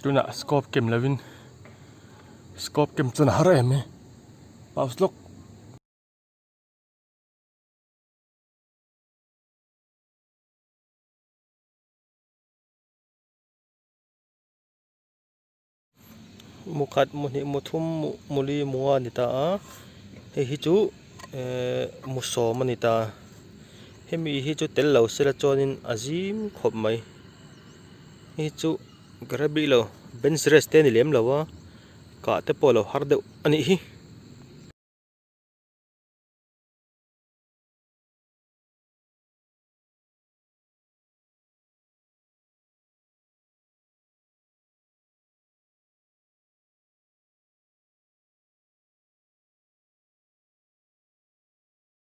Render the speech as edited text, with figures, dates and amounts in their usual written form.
Tunah scope kem lovin scope kem chuan a har em e. Pause lawk. Mu khat mu hnih mu thum mu li mu nga a ni ta a hei hi chu ehh mu sawm a ni ta hemi hi chu tel lo sela chuanin a zim khawp mai hei chu ka hre bik lo bench rest te a ni lem lo a kah te pawh a lo har deuh a nih hi.